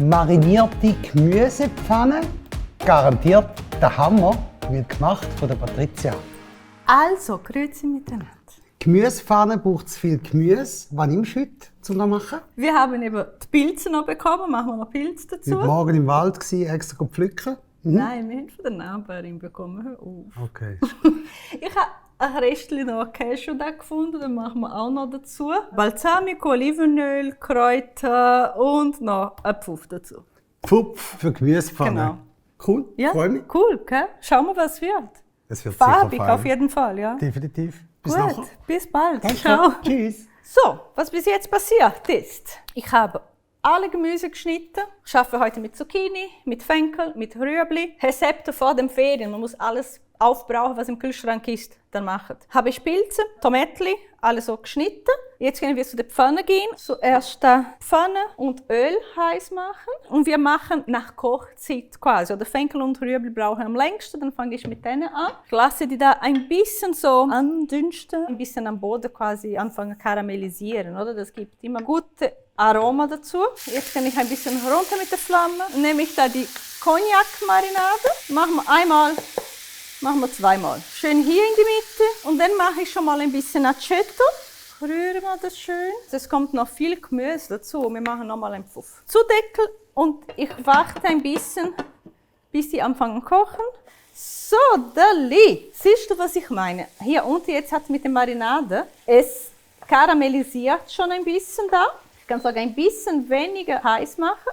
marinierte Gemüsepfanne. Garantiert der Hammer wird gemacht von der Patricia. Also, grüezi miteinander. Gemüsepfanne braucht zu viel Gemüse. Was nimmst du heute, um das zu machen? Wir haben eben die Pilze noch bekommen, machen wir noch Pilze dazu. Heute Morgen im Wald extra pflücken. Nein, wir haben von der Nachbarin bekommen. Hör auf. Okay. Ich habe ein Restchen noch Cashew da gefunden, den machen wir auch noch dazu. Balsamico, Olivenöl, Kräuter und noch ein Pfuff dazu. Pfupf für Gemüsepfanne. Genau. Cool, Ja, freue mich. cool, gell? Schauen wir, was wird. Es wird Farbig sicher fein. auf jeden Fall, ja. Definitiv. Bis Gut, nachher. bis bald. Danke. Ciao. Tschüss. So, was bis jetzt passiert ist, ich habe alle Gemüse geschnitten. Ich arbeite heute mit Zucchini, mit Fenchel, mit Rüebli. Rezepte vor den Ferien. Man muss alles aufbrauchen, was im Kühlschrank ist, dann machen. Habe ich Pilze, Tomatli, alles so geschnitten. Jetzt können wir zu der Pfanne gehen. Zuerst Pfanne und Öl heiß machen. Und wir machen nach Kochzeit quasi. Oder Fenchel und Rüebli brauchen am längsten. Dann fange ich mit denen an. Ich lasse die da ein bisschen so andünsten. Ein bisschen am Boden quasi anfangen karamellisieren. Oder? Das gibt immer gute Aroma dazu. Jetzt kann ich ein bisschen runter mit der Flamme. Dann nehme ich da die Cognac-Marinade. Machen wir einmal. Machen wir zweimal. Schön hier in die Mitte. Und dann mache ich schon mal ein bisschen Aceto. Rühren wir das schön. Es kommt noch viel Gemüse dazu. Wir machen noch mal einen Pfuff. Zudeckel und ich warte ein bisschen, bis die anfangen zu kochen. So, Dali. Siehst du, was ich meine? Hier unten jetzt hat es mit der Marinade. Es karamellisiert schon ein bisschen da. Ich kann sogar ein bisschen weniger heiß machen.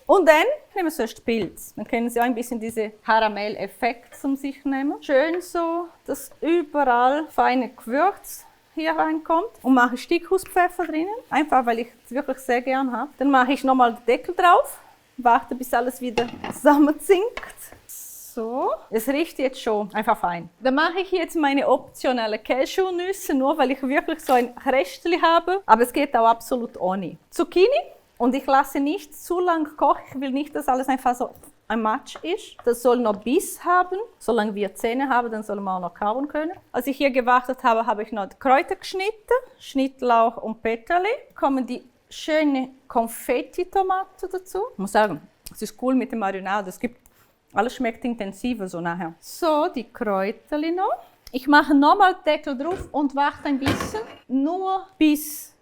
Und dann nehmen wir zuerst Pilz. Dann können Sie auch ein bisschen diesen Karamell-Effekt zum sich nehmen. Schön so, dass überall feine Gewürz hier reinkommt. Und mache Stickhuspfeffer drinnen. Einfach, weil ich es wirklich sehr gern habe. Dann mache ich nochmal den Deckel drauf. Warte, bis alles wieder zusammenzinkt. So, es riecht jetzt schon einfach fein. Dann mache ich jetzt meine optionelle Cashewnüsse, nur weil ich wirklich so ein Restchen habe. Aber es geht auch absolut ohne. Zucchini. Und ich lasse nicht zu lange kochen. Ich will nicht, dass alles einfach so ein Matsch ist. Das soll noch Biss haben. Solange wir Zähne haben, dann sollen wir auch noch kauen können. Als ich hier gewartet habe, habe ich noch die Kräuter geschnitten. Schnittlauch und Peterli. Kommen die schöne Konfetti-Tomate dazu. Ich muss sagen, es ist cool mit der Marinade. Alles schmeckt intensiver so nachher. So, die Kräuterli noch. Ich mache nochmal den Deckel drauf und warte ein bisschen. Nur bis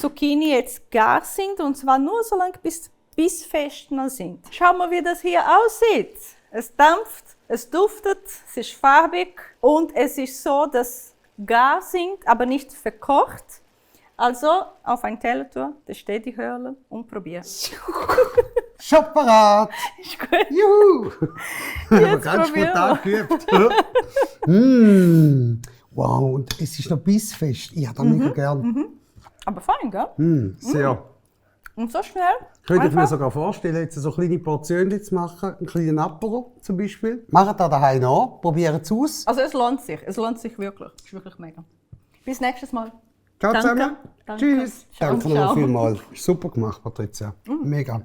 Zucchini jetzt gar sind, und zwar nur so lange, bis bissfest noch sind. Schauen wir, wie das hier aussieht. Es dampft, es duftet, es ist farbig und es ist so, dass gar sind, aber nicht verkocht. Also auf ein Teller tun, da steht die Hörle und probieren. Schon parat! Ist gut. Juhu! Jetzt Ganz probieren spontan geübt. Wow, und es ist noch bissfest. Ich habe das mega gern. Aber fein, gell? Sehr. Und so schnell. Könnte ich mir Einfach. sogar vorstellen, jetzt so kleine Portionen zu machen, einen kleinen Apero zum Beispiel. Macht das daheim nach, probiert es aus. Also es lohnt sich wirklich. Es ist wirklich mega. Bis nächstes Mal. Ciao Danke. zusammen. Danke. Tschüss. Ciao, Danke nochmal ciao. vielmals. Super gemacht, Patricia. Mega.